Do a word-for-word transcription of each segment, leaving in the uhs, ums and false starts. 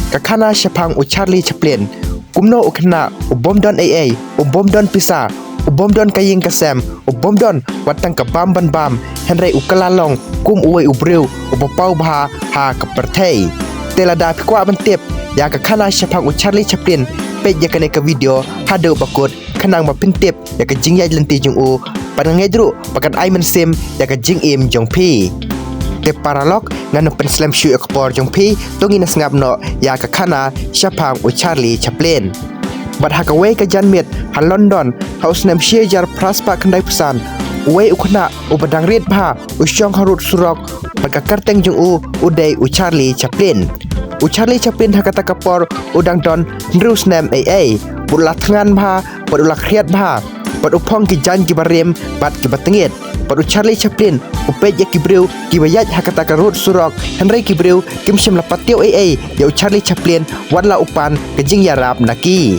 Ka khana shaphang u Charlie Chaplin. Kumno u khynnah u bym don ei ei, u bym don pisa, u bym don ka ïing ka sem, u bym don wat tang ka bam ban bam, hynrei u kylla long kum uwei u briew uba paw bha ha ka pyrthei. Te lada phi kwah ban tip ïa ka khana shaphang u Charlie Chaplin, peit ïa kane ka video haduh ba kut, khnang ba phin tip ïa ka jingïaid lynti jong u, bad nga ngeit ruh ba kan ai mynsiem ïa ka jingim jong phi. Te paralok, ngan ym pynslem shuh ïa ka por jong phi, to ngin ïa sngap noh ïa ka khana shaphang u Charlie Chaplin. Bad ha kawei ka janmiet ha London, ha u snem shi hajar phra spah khyndai phew san, uwei u khynnah uba dang rit bha u shong harud surok, bad ka kyrteng jong u u dei u Charlie Chaplin. U Charlie Chaplin ha kata ka por u dang don hynriew snem ei ei, bad u la thngan bha, bad u la khriat bha, bad u phong ki jaiñ kiba rim bad kiba tyngit. Bad u Charlie Chaplin u peit ïa ki briew kiba ïaid ha kata ka rud surok, hynrei ki briew kim shym la patiew ei ei ïa u Charlie Chaplin, wat la u pan ka jingïarap na ki.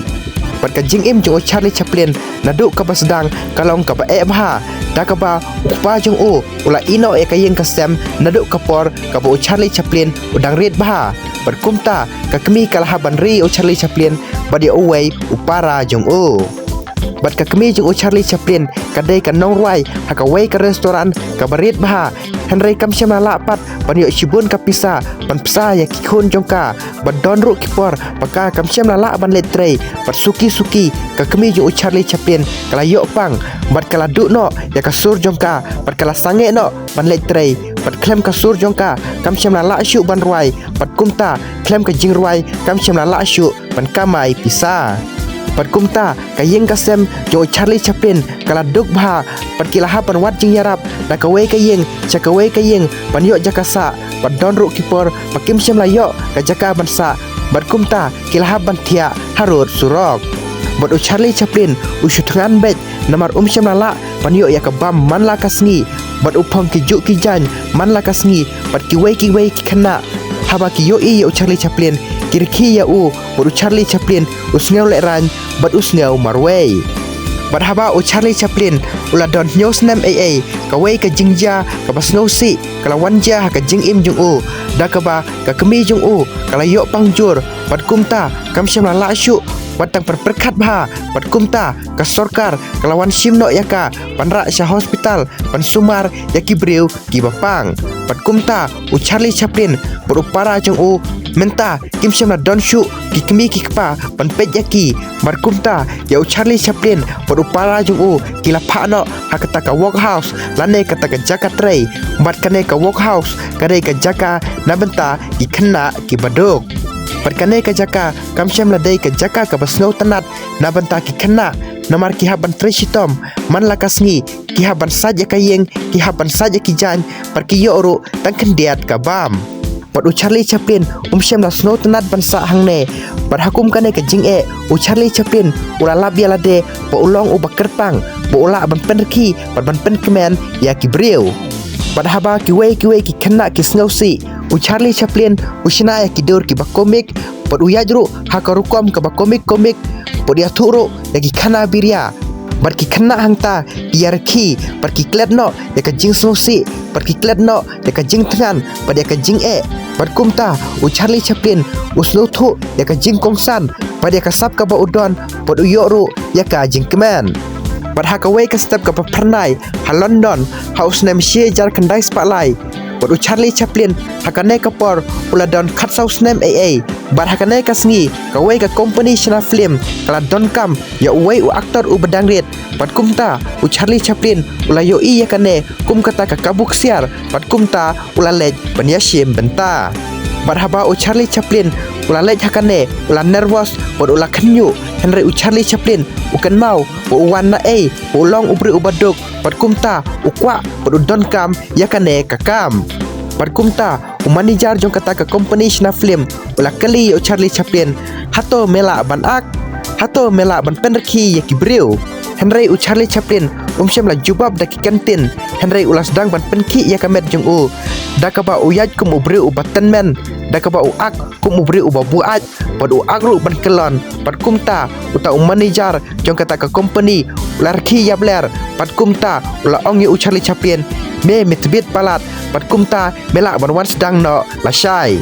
Bad ka jingim jong u Charlie Chaplin naduh kaba sdang ka long kaba eh bha, da kaba u kpa jong u u la ïeh noh ïa ka ïing ka sem naduh ka por kaba u Charlie Chaplin u dang rit bha. Bad kumta ka kmie ka la hap ban ri ïa u Charlie Chaplin bad ïa uwei u para jong u. Bad ka kmie jong u Charlie Chaplin ka dei ka nongrwai ha kawei ka restaurant kaba rit bha, hynrei kam shym la lah pat ban ïoh shibun ka pisa ban pynbsa ïa ki khun jong ka, bad don ruh ki por ba ka kam shym la lah ban leit trei. Bad suki suki ka kmie jong u Charlie Chaplin ka la ïoh pang, bad ka la duh noh ïa ka sur jong ka, bad ka la sangeh noh ban leit trei. Bad khlem ka sur jong ka kam shym la lah shuh ban rwai, bad kumta khlem ka jingrwai kam shym la lah shuh ban kamai pisa. Bad kumta ka ïing ka sem jong u Charlie Chaplin ka la duk bha, bad ki la hap ban wad jingïarap na kawei ka ïing sha kawei ka ïing ban ïoh jaka sah, bad don ruh ki por ba kim shym la ïoh ka jaka ban sah, bad kumta ki la hap ban thiah harud surok. Bad u Charlie Chaplin u shu thngan beit namar um shym la lah ban ïoh ïa ka bam man la ka sngi, bad u phong ki juh ki jaiñ man la ka sngi, bad kiwei kiwei ki khynnah haba ki ïohi ïa u Charlie Chaplin ki rkhie ïa u, bad u Charlie Chaplin u sngew lehraiñ bad u sngew marwei. Bad haba u Charlie Chaplin u la don hynñiew snem ei ei, kawei ka jingjia kaba sngewsih ka la wan jia ha ka jingim jong u, da kaba ka kmie jong u ka la ïoh pang jur, bad kumta kam shym la lah shuh wat tang pyrkhat bha, bad kumta ka sorkar ka la wan shim noh ïa ka ban rah sha hospital ban sumar ïa ki briew kiba pang. Bad kumta u Charlie Chaplin bad u para jong u mynta kim shym la don shuh ki kmie ki kpa ban peit ïa ki. Bad kumta ïa u Charlie Chaplin bad u para jong u ki la phah noh ha kata ka workhouse lane kata ka jaka trei. Bad kane ka workhouse ka dei ka jaka na bynta ki khynnah kiba duk. Bad kane ka jaka kam shym la dei ka jaka kaba sngewtynnat na bynta ki khynnah, namar ki hap ban trei shitom man la ka sngi, ki hap ban sait ïa ka ïing, ki hap ban sait ïa ki jaiñ, bad ki ïoh ruh tang khyndiat ka bam. Bad u Charlie Chaplin um shym la sngewtynnat ban sah hangne. Bad ha kum kane ka jingeh u Charlie Chaplin u la lap ïa lade ba u long uba kyrpang, ba u lah ban pynrkhie bad ban pynkmen ïa ki briew. Bad haba kiwei kiwei ki khynnah ki sngewsih, u Charlie Chaplin u shna ïa ki dur kiba komik, bad u ïaid ruh ha ka rukom kaba komik komik, bad u ïathuh ruh ïa ki khana biria. Bad ki khynnah hangta ki ïa rkhie, bad ki klet noh ïa ka jingsngewsih, bad ki klet noh ïa ka jingthngan, bad ïa ka jingeh. Bad kumta u Charlie Chaplin u sngewthuh ïa ka jingkongsan bad ïa ka sap kaba u don, bad u ïoh ruh ïa ka jingkmen. Bad ha kawei ka step kaba phyrnai ha London ha u snem shi hajar khyndai spah lai, bad u Charlie Chaplin ha kane ka por u la don khatsaw snem ei ei. Bad ha kane ka sngi kawei ka kompani shna film ka la donkam ïa uwei u aktor uba dang rit. Bad kumta u Charlie Chaplin u la ïohi ïa kane kum kata ka kabu ksiar, bad kumta u la leit ban ïashim bynta. Bad haba u Charlie Chaplin u la leit ha kane u la nervous bad u la khynñiuh, hynrei u Charlie Chaplin u kynmaw ba u wan na ei, ba u long u briew uba duk, bad kumta u kwah bad u donkam ïa kane ka kam. Bad kumta u manager jong kata ka kompani shna film u la kylli ïa u Charlie Chaplin, hato me lah ban ak? Hato me lah ban pynrkhie ïa ki briew? Hynrei u Charlie Chaplin um shym la jubab da ki kyntien, hynrei u la sdang ban pynkhih ïa ka met jong u, da kaba u ïaid kum u briew uba tymmen, da kaba u ak kum u briew uba buaid, bad u ak ruh ban kyllon. Bad kumta uta u manager jong kata ka kompani u la rkhie ïa bler, bad kumta u la ong ïa u Charlie Chaplin, me me tbit palat, bad kumta me lah ban wan sdang noh lashai.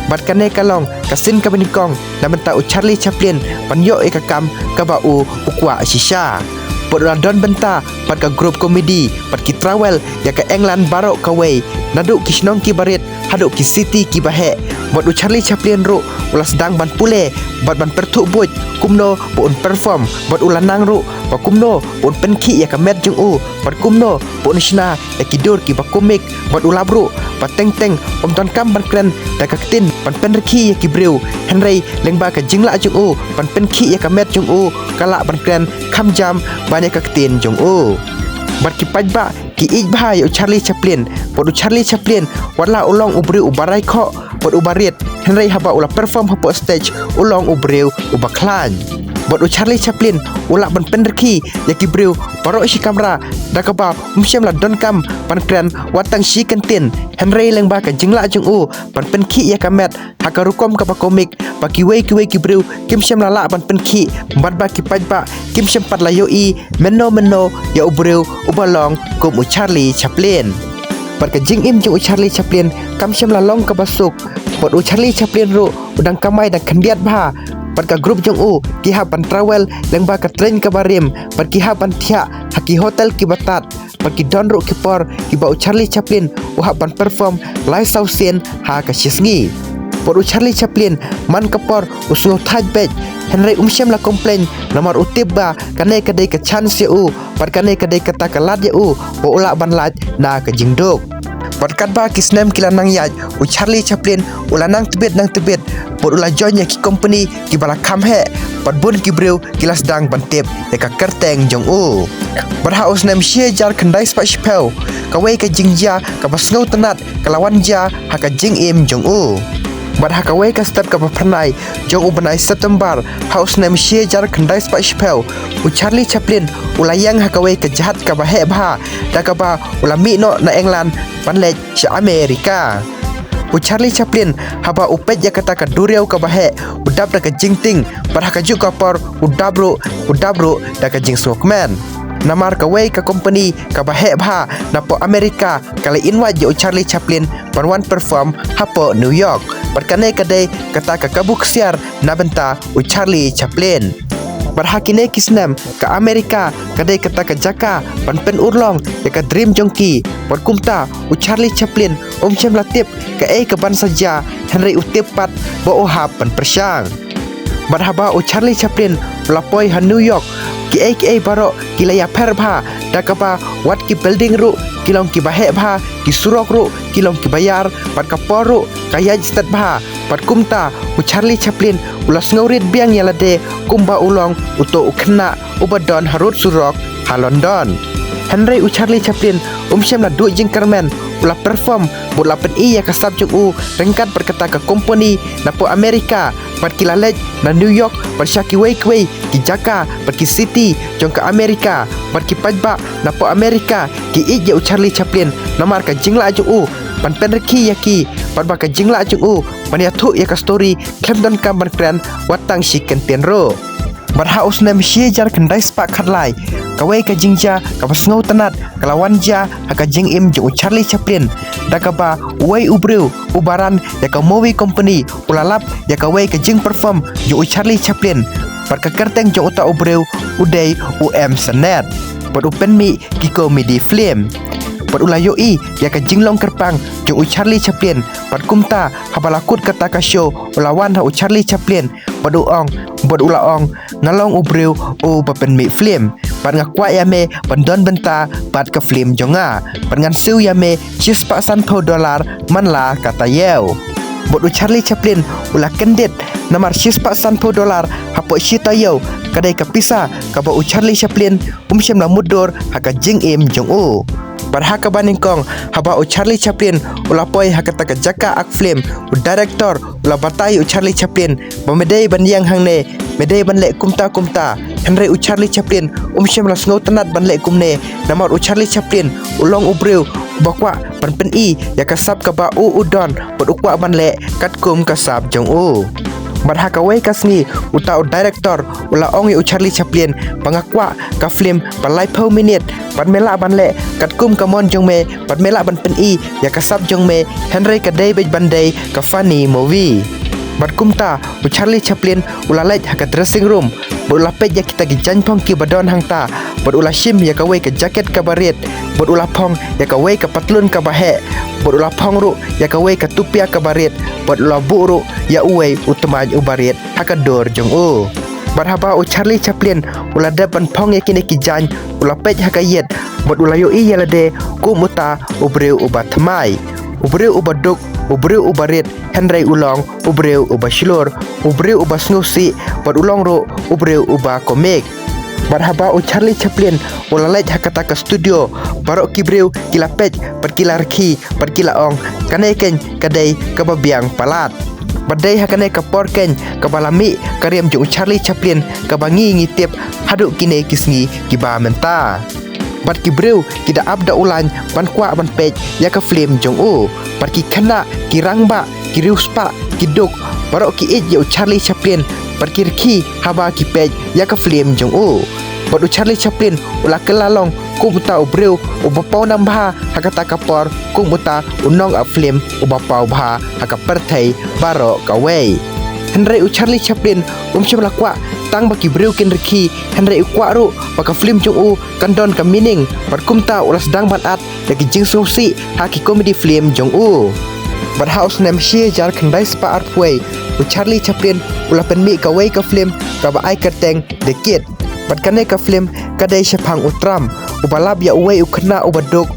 Bad kane ka long ka sien kaba nyngkong na bynta u Charlie Chaplin ban ïoh ïa ka kam kaba u u kwah shisha. Bad u la don bynta bad ka group comedy bad ki travel ïa ka England baroh kawei, naduh ki shnong kiba rit haduh ki city kiba heh. Bad u Charlie Chaplin ruh u la sdang ban pule bad ban pyrthuh buit kumno ba un perform, bad u la nang ruh ba kumno ba un pynkhih ïa ka met jong u, bad kumno ba un shna ïa ki dur kiba komik. Bad u lap ruh ba teng teng um donkam ban kren da ka ktien ban pynrkhie ïa ki briew, hynrei lyngba ka jinglah jong u ban pynkhih ïa ka met jong u, ka lah ban kren kham jam ban ïa ka ktien jong u. Bad ki paidbah ki ïeit bha ïa u Charlie Chaplin. Bad u Charlie Chaplin, wat la u long u briew uba rai khoh bad uba rit, hynrei haba u la perform hapoh stage, u long u briew uba khlaiñ. Bad u Charlie Chaplin u lah ban pynrkhie ïa ki briew baroh shi kamra, da kaba um shym la donkam ban kren wat tang shi kyntien, hynrei lyngba ka jinglah jong u ban pynkhih ïa ka met ha ka rukom kaba komik, ba kiwei kiwei ki briew kim shym la lah ban pynkhih, bad ba ki paidbah kim shym pat la ïohi mynno mynno ïa u briew uba long kum u Charlie Chaplin. Bad ka jingim jong u Charlie Chaplin kam shym la long kaba suk. Bad u Charlie Chaplin ruh u dang kamai dang khyndiat bha. Bad ka group jong u ki hap ban travel lyngba ka train kaba rim, bad ki hap ban thiah ha ki hotel kiba tad, bad ki don ruh ki por kiba u Charlie Chaplin u hap ban perform lai saw sien ha ka shi sngi. Bad u Charlie Chaplin man ka por u sngew thait beit, hynrei um shym la complain, namar u tip ba kane ka dei ka chance ïa u, bad kane ka dei kata ka lad ïa u ba u lah ban lait na ka jingduk. Bad katba ki snem ki la nang ïaid, u Charlie Chaplin u la nang tbit nang tbit, bad u la join ïa ki company kiba la kham heh, bad bun ki briew ki la sdang ban tip ïa ka kyrteng jong u. Bad ha u snem shi hajar khyndai spah shiphew, kawei ka jingjia kaba sngewtynnat ka la wan jia ha ka jingim jong u. Bad ha kawei ka step kaba phyrnai jong u bnai September ha u snem shi hajar khyndai spah shiphew, u Charlie Chaplin u la ïeng ha kawei ka jahaj kaba heh bha, da kaba u la mih noh na England ban leit sha America. U Charlie Chaplin haba u peit ïa kata ka duriaw kaba heh, u dap da ka jingtieng, bad ha kajuh ka por u dap ruh, u dap ruh da ka jingsngewkmen. Namar kawei ka company kaba heh bha napoh America ka la invite ïa u Charlie Chaplin ban wan perform hapoh New York. Bad kane ka dei kata ka kabu ksiar na bynta u Charlie Chaplin. Bad ha kine ki snem ka America ka dei kata ka jaka ban pynurlong ïa ka dream jong ki. Bad kumta u Charlie Chaplin um shym la tip kaei kaban sa jia, hynrei u tip pat ba u hap ban pyrshang. Bad haba u Charlie Chaplin u la poi ha New York, kiei kiei baroh ki la ïapher bha, da kaba wat ki building ruh ki long kiba heh bha, ki surok ruh ki long kiba ïar, bad ka por ruh ka ïaid stet bha. Bad kumta u Charlie Chaplin u la sngewrit biang ïa lade kumba u long uto u khynnah uba don harud surok ha London. Hynrei u Charlie Chaplin um shym la duh jingkyrmen, u la perform bad u la pyni ïa ka sap jong u ryngkat bad kata ka company napoh America, bad ki la leit na New York bad sha kiwei kiwei ki jaka bad ki city jong ka America. Bad ki paidbah napoh America ki ïeit ïa u Charlie Chaplin namar ka jinglah jong u ban pynrkhie ïa ki, bad ba ka jinglah jong u ban ïathuh ïa ka story khlem donkam ban kren wat tang shi kyntien ruh. Bad ha u snem shi hajar khyndai spah khatlai, kawei ka jingjia kaba sngewtynnat ka la wan jia ha ka jingim jong u Charlie Chaplin, da kaba uwei u briew uba ran ïa ka movie company u la lap ïa kawei ka jingperform jong u Charlie Chaplin. Bad ka kyrteng jong uta u briew u dei u M Sennett. Bad u pynmih ki comedy film. Bad u la ïohi ïa ka jinglong kyrpang jong u Charlie Chaplin. Bad kumta haba la kut kata ka show, u la wan ha u Charlie Chaplin bad u ong, bad u la ong, nga long u briew uba pynmih film, bad nga kwah ïa me ban don bynta bad ka film jong nga, bad ngan siew ïa me shispah sanphew dollar man la ka taïew. Bad u Charlie Chaplin u la kyndit, namar shispah sanphew dollar hapoh shi taïew ka dei ka pisa kaba u Charlie Chaplin um shym la mutdur ha ka jingim jong u. Bad ha kaba nyngkong, haba u Charlie Chaplin u la poi ha kata ka jaka ak film, u director u la batai u Charlie Chaplin ba me dei ban ïeng hangne, me dei ban leh kumta kumta. Hynrei u Charlie Chaplin um shym la sngewtynnat ban leh kumne, namar u Charlie Chaplin u long u briew uba kwah ban pyni ïa ka sap kaba u u don, bad u kwah ban leh katkum ka sap jong u. Bad ha kawei ka sngi, uta u director u la ong ïa u Charlie Chaplin ba nga kwah ka film ba laiphew minit, bad me lah ban leh katkum ka mon jong me, bad me lah ban pyni ïa ka sap jong me, hynrei ka dei beit ban dei ka funny movie. Bad kumta u Charlie Chaplin u la leit ha ka dressing room, bad u la peit ïa kita ki jaiñphong kiba don hangta, bad u la shim ïa kawei ka jacket kaba rit, bad u la phong ïa kawei ka patlun kaba heh, bad u la phong ruh ïa kawei ka tupia kaba rit, bad u la buh ruh ïa uwei u tmaiñ uba rit ha ka dur jong u. Bad haba u Charlie Chaplin u la dep ban phong ïa kine ki jaiñ, u la peit ha ka ïit, bad u la ïohi ïa lade kum uta u briew uba thymmai, u briew uba duk, u briew uba rit, hynrei u long u briew uba shlur, u briew uba sngewsih, bad u long ruh u briew uba komik. Bad haba u Charlie Chaplin u la leit ha kata ka studio, baroh ki briew ki la peit, bad ki la rkhie, bad ki la ong, kane keiñ ka dei kaba biang palat. Bad dei ha kane ka por keiñ kaba la mih ka riam jong u Charlie Chaplin kaba ngi ngi tip haduh kine ki sngi kiba mynta. Bad ki briew ki da ap da u lain ban kwah ban peit ïa ka film jong u. Bad ki khynnah, ki rangbah, ki riewspah, ki duk, baroh ki ïeit ïa u Charlie Chaplin, bad ki rkhie haba ki peit ïa ka film jong u. Bad u Charlie Chaplin u la kylla long kum uta u briew uba pawnam bha ha kata ka por, kum uta u nongap film uba paw bha ha ka pyrthei baroh kawei. Hynrei u Charlie Chaplin um shym la kwah tang ba ki briew kin rkhie, hynrei u kwah ruh ba ka film jong u kan don ka meaning, bad kumta u la sdang ban act ïa ki jingsngewsih ha ki comedy film jong u. Bad ha u snem shi hajar khyndai spah arphew wei, u Charlie Chaplin u la pynmih kawei ka film kaba ai kyrteng The Kid. Bad kane ka film ka dei shaphang u Trump uba lap ïa uwei u khynnah uba duk,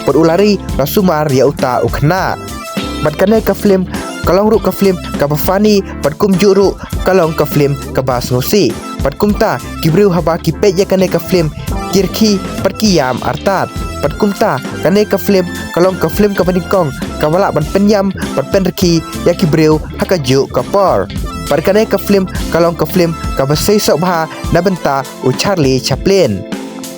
bad u la ri la sumar ïa uta u khynnah. Bad kane ka film ka long ruh ka film kaba funny, bad kumjuh ruh ka long ka film kaba sngewsih. Bad kumta ki briew haba ki peit ïa kane ka film ki rkhie bad ki ïam artat. Bad kumta kane ka film ka long ka film kaba nyngkong kaba lah ban pynïam bad pynrkhie ïa ki briew ha kajuh ka por. Bad kane ka film ka long ka film kaba sei soh bha na bynta u Charlie Chaplin.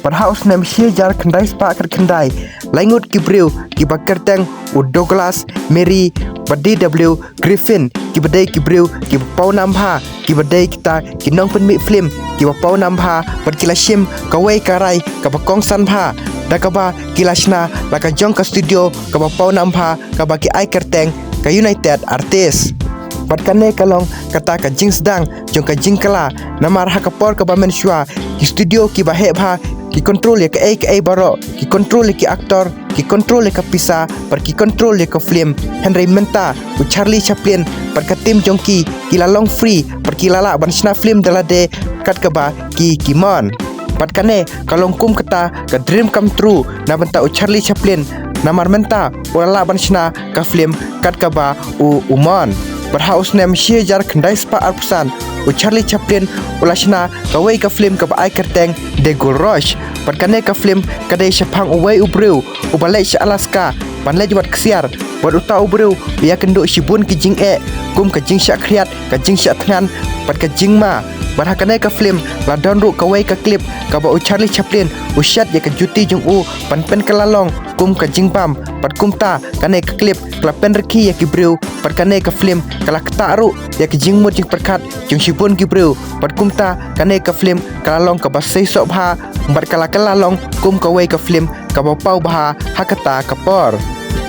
Bad ha u snem shi hajar khyndai spah khatkhyndai, lai ngut ki briew kiba kyrteng u Douglas Murray bad D W Griffin, kiba dei ki briew kiba pawnam bha, kiba dei kita ki nongpynmih film kiba pawnam bha, bad ki la shim kawei ka rai kaba kongsan bha, da kaba ki la shna la ka jong ka studio kaba pawnam bha, kaba ki ai kyrteng ka United Artists. Bad kane ka long kata ka jingsdang jong ka jingkylla, namar ha ka por kaba mynshuwa ki studio kiba heh bha ki control ïa kaei kaei baroh, ki control ïa ki actor, ki control ïa ka pisa, bad ki control ïa ka film. Hynrei mynta u Charlie Chaplin bad ka team jong ki ki la long free, bad ki la lah ban shna film da lade kat kaba ki ki mon. Bad kane ka long kum kata ka dream come true na bynta u Charlie Chaplin, namar mynta u la lah ban shna ka film kat kaba u u mon. Bad ha u snem shi hajar khyndai spah arphew san, u Charlie Chaplin u la shna kawei ka film kaba ai kyrteng The Gold Rush. Bad kane ka film ka dei shaphang uwei u briew uba leit sha Alaska ban leit wad ksiar. Bad uta u briew u ïakynduh shibun ki jingeh, kum ka jingshah khriat, ka jingshah thngan, bad ka jingma. Bad ha kane ka film la don ruh kawei ka clip kaba u Charlie Chaplin u shet ïa ka juti jong u ban pynkylla long kum ka jingbam. Bad kumta kane ka clip ka la pynrkhie ïa ki briew, bad kane ka film ka la ktah ruh ïa ki jingmut jingpyrkhat jong shibun ki briew. Bad kumta kane ka film ka la long kaba sei soh bha, bad ka la kylla long kum kawei ka film kaba paw bha ha kata ka por.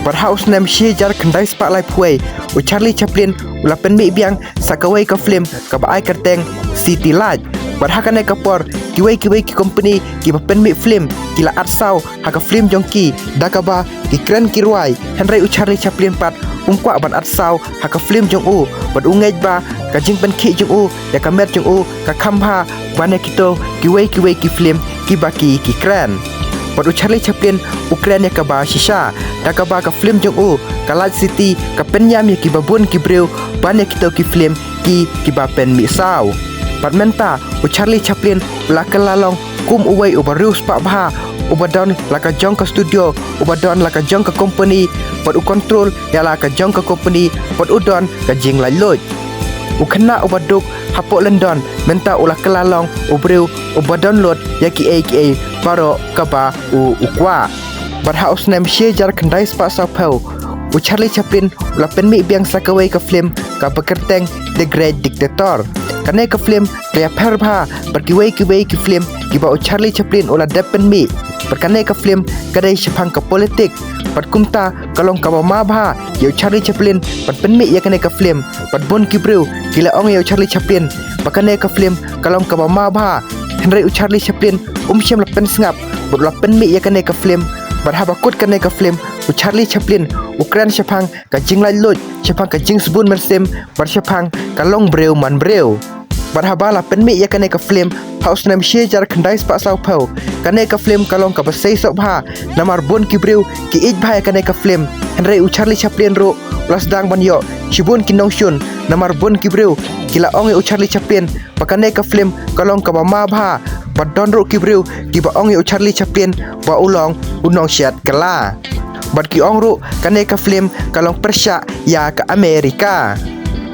Bad ha u snem shi hajar khyndai spah laiphew wei, u Charlie Chaplin u la pynmih biang sa kawei ka film kaba ai kyrteng City Light. Bad ha kane ka por kiwei kiwei ki company kiba pynmih film ki la atsaw ha ka film jong ki, da kaba ki kren ki rwai, hynrei u Charlie Chaplin pat um kwah ban atsaw ha ka film jong u, bad u ngeit ba ka jingpynkhih jong u ïa ka met jong u ka kham bha ban ïa kito kiwei kiwei ki film kiba ki ki kren. Bad u Charlie Chaplin u kren ïa kaba shisha, da kaba ka film jong u ka Light City ka pynïam ïa kiba bun ki briew ban ïa kito ki film ki kiba pynmih saw. Bad mynta u Charlie Chaplin u la kylla long kum uwei uba riewspah bha, uba don la ka jong ka studio, uba don la ka jong ka company, bad u control ïa la ka jong ka company, bad u don ka jinglaitluid. U khynnah uba duk hapoh London mynta u la kylla long u briew uba don lut ïa kiei kiei baroh kaba u u kwah. Bad ha u snem shi hajar khyndai spah sawphew, u Charlie Chaplin u la pynmih biang sa kawei ka film kaba kyrteng The Great Dictator. Kane ka film ka ïapher bha bad kiwei kiwei ki film kiba u Charlie Chaplin u la dep pynmih. Bad kane ka film ka dei shaphang ka politik. Bad kumta ka long kaba ma bha ïa u Charlie Chaplin ban pynmih ïa kane ka film. Bad bun ki briew ki la ong ïa u Charlie Chaplin ba kane ka film ka long kaba ma bha. Hynrei u Charlie Chaplin um shym la pynsngap bad u la pynmih ïa kane ka film. Bad haba kut kane ka film u Charlie Chaplin u kren shaphang ka jinglaitluid, shaphang ka jingsbun mynsiem bad shaphang ka long briew man briew. Bad haba la pynmih ïa kane ka film ha u snem shi hajar khyndai spah sawphew, kane ka film ka long kaba sei suk bha namar bun ki briew ki ïeit bha ïa kane ka film. Hynrei u Charlie Chaplin ruh u la sdang ban ïoh shibun ki nongshun namar bun ki briew ki la ong ïa u Charlie Chaplin ba kane ka film ka long kaba ma bha bad don ruh ki briew kiba ong ïa u Charlie Chaplin ba u long u nongshet kylla. Bad ki ong ruh kane ka film ka long pyrshah ïa ka Amerika.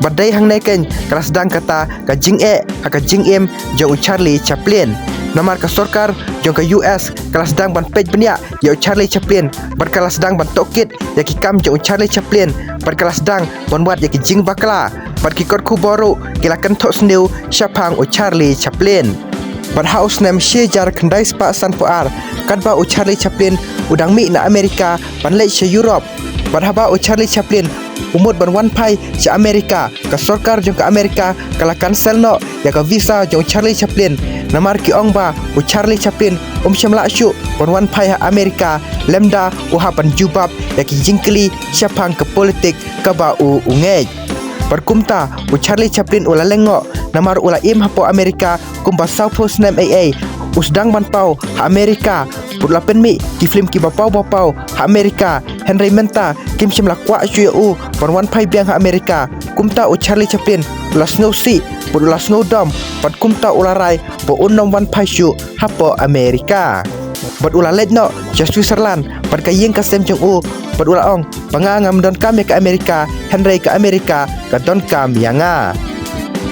Bad dei hangne keiñ ka la sdang kata ka jingeh ha ka jingim jong u Charlie Chaplin. Namar ka sorkar jong ka U S ka la sdang ban peit bniah ïa u Charlie Chaplin bad ka la sdang ban tohkit ïa ki kam jong u Charlie Chaplin bad ka la sdang ban wad ïa ki jingbakla bad ki kot khubor ruh ki la kynthoh sniew shaphang u Charlie Chaplin. Bad ha u snem shi hajar khyndai spah sanphew ar, katba u Charlie Chaplin u dang mih na Amerika ban leit sha Europe. Bad haba u Charlie Chaplin u mut ban wan phai sha Amerika, ka sorkar jong ka Amerika ka la cancel noh ïa ka visa jong u Charlie Chaplin. Namar ki ong ba u Charlie Chaplin um shym lah shuh ban wan phai ha Amerika lymda u hap ban jubab ïa ki jingkylli shaphang ka politik kaba u u ngeit. Bad kumta u Charlie Chaplin u la lyngngoh namar u la im hapoh Amerika kumba sawphew snem ei ei. U sdang ban paw ha Amerika bad u la pynmih ki film kiba paw ba paw ha Amerika. Hynrei mynta kim shym la kwah shuh ïa u ban wan phai biang ha Amerika. Kumta u Charlie Chaplin u la sngewsih bad u la sngewdom bad kumta u la rai ba un ym wan phai shuh hapoh Amerika. Bad u la leit noh sha Switzerland bad ka ïing ka sem jong u bad u la ong ba nga ngam donkam ïa ka Amerika, hynrei ka Amerika ka donkam ïa nga.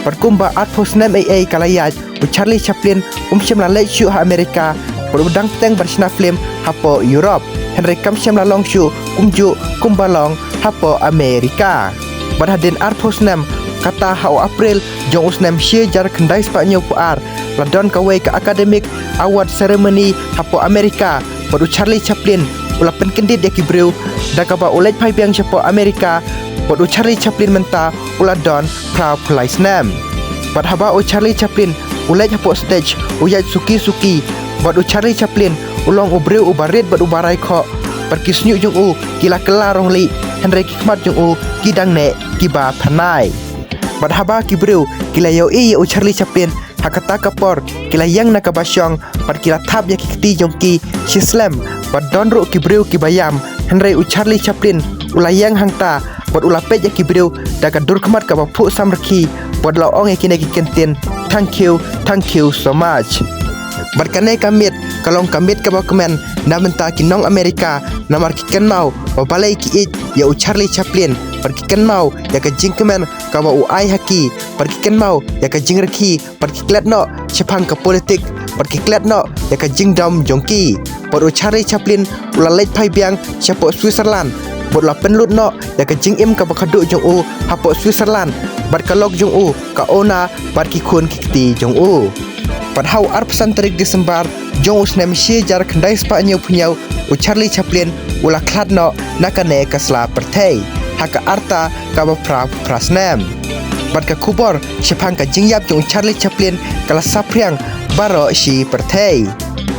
Bad kumba arphew snem ei ei ka la ïaid, u Charlie Chaplin um shym la leit shuh ha Amerika bad u dang bteng ban shna film hapoh Europe. Hynrei kam shym la long shuh kumjuh kumba long hapoh Amerika. Bad hadien arphew snem, kata ha u April jong u snem shi hajar khyndai spah hynñiewphew ar, la don kawei ka Academic Award Ceremony hapoh Amerika. Bad u Charlie Chaplin u la pynkyndit ïa ki briew da kaba u leit phai biang shapoh Amerika. Bad u Charlie Chaplin mynta u la don phra phew lai snem. Bad haba u Charlie Chaplin u leit hapoh stage u ïaid suki suki. Bad u Charlie Chaplin u long u briew uba rit bad uba rai khoh. Bad ki shñiuh jong u ki la kylla rong lieh, hynrei ki khmat jong u ki dang neh kiba phyrnai. Bad haba ki briew ki la ïohi ïa u Charlie Chaplin, ha kata ka por ki la ïeng na kaba shong bad ki la thap ïa ki kti jong ki shi slem. Bad don ruh ki briew kiba ïam, hynrei u Charlie Chaplin u la ïeng hangta bad u la peit ïa ki briew da ka dur khmat kaba phuh samrkhie bad u la ong ïa kine ki kyntien, "Thank you, thank you so much." Bad kane ka miet ka long ka miet kaba kmen na bynta ki nong Amerika, namar ki kynmaw ba balei ki ïeit ïa u Charlie Chaplin bad ki kynmaw ïa ka jingkmen kaba u ai ha ki bad ki kynmaw ïa ka jingrkhie bad ki klet noh shaphang ka politik bad ki klet noh ïa ka jingdom jong ki. Bad u Charlie Chaplin u la leit phai biang shapoh Switzerland bad u la pynlut noh ïa ka jingim kaba khadduh jong u hapoh Switzerland bad ka lok jong u, ka Ona bad ki khun ki kti jong u. Bad ha u arphew san tarik December jong u snem shi hajar khyndai spah hynñiewphew hynñiew, u Charlie Chaplin u la khlad noh na kane ka sla pyrthei ha ka rta kaba phra phra snem. Bad ka khubor shaphang ka jingïap jong u Charlie Chaplin ka la saphriang baroh shi pyrthei.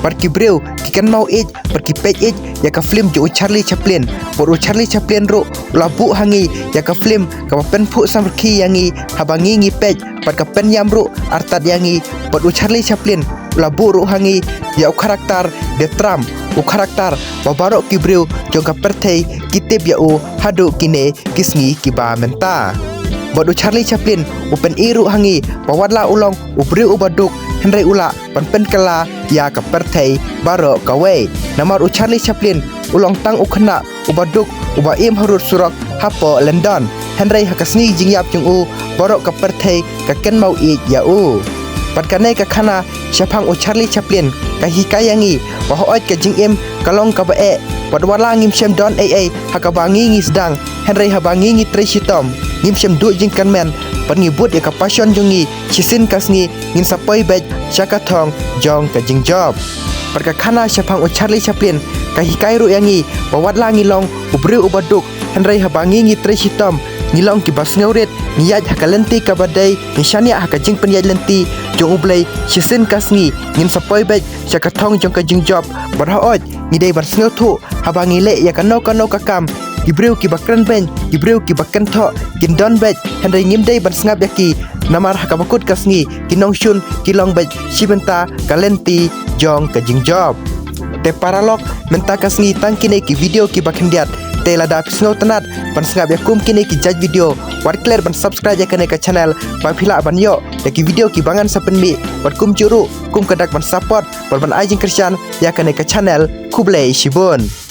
Bad ki briew ki kynmaw ïeit bad ki peit ïeit ïa ka film jong u Charlie Chaplin. Bad u Charlie Chaplin ruh u la buh ha ngi ïa ka film kaba pynphuh samrkhie ïa ngi haba ngi ngi peit, bad ka pynïam ruh artat ïa ngi. Bad u Charlie Chaplin u la buh ruh ha ngi ïa u character The Trump, u character ba baroh ki briew jong ka pyrthei ki tip ïa u haduh kine ki sngi kiba mynta. Bad u Charlie Chaplin u pyni ruh ha ngi ba wat la u long u briew uba duk, hynrei u lah ban pynkylla ïa ka pyrthei baroh kawei. Namar u Charlie Chaplin u long tang u khynnah uba duk uba im harud surok hapoh London, hynrei ha ka sngi jingïap jong u baroh ka pyrthei ka kynmaw ïeit ïa u. Bad kane ka khana shaphang u Charlie Chaplin ka hikai ïa ngi ba hooid ka jingim ka long kaba eh, bad wat la ngim shym don ei ei ha kaba ngi ngi sdang, hynrei haba ngi ngi trei shitom ngim shym duh jingkyrmen bad ngi bud ïa ka passion jong ngi, shisien ka sngi ngin sa poi beit sha ka thong jong ka jingjop. Bad ka khana shaphang u Charlie Chaplin ka hikai ruh ïa ngi ba wat la ngi long u briew uba duk, hynrei haba ngi ngi trei shitom, ngi long kiba sngewrit, ngi ïaid ha ka lynti kaba dei, ngi shaniah ha ka jingpynïaid lynti jong U Blei, shisien ka sngi ngin sa poi beit sha ka thong jong ka jingjop. Bad hooid, ngi dei ban sngewthuh haba ngi leh ïa kano kano ka kam. Ki briew kiba kren beiñ, ki briew kiba kynthoh, kin don beit, hynrei ngim dei ban sngap ïa ki, namar ha kaba kut ka sngi ki nongshun ki long beit shi bynta ka lynti jong ka jingjop. Te paralok, mynta ka sngi tang kine ki video kiba khyndiat. Te lada phi sngewtynnat ban sngap ïa kum kine ki jait video, wat klet ban subscribe ïa kane ka channel ba phi lah ban ïoh ïa ki video kiba ngan sa pynmih, bad kumjuh ruh kum ka dak ban support bad ban ai jingkyrshan ïa kane ka channel. Khublei shibun.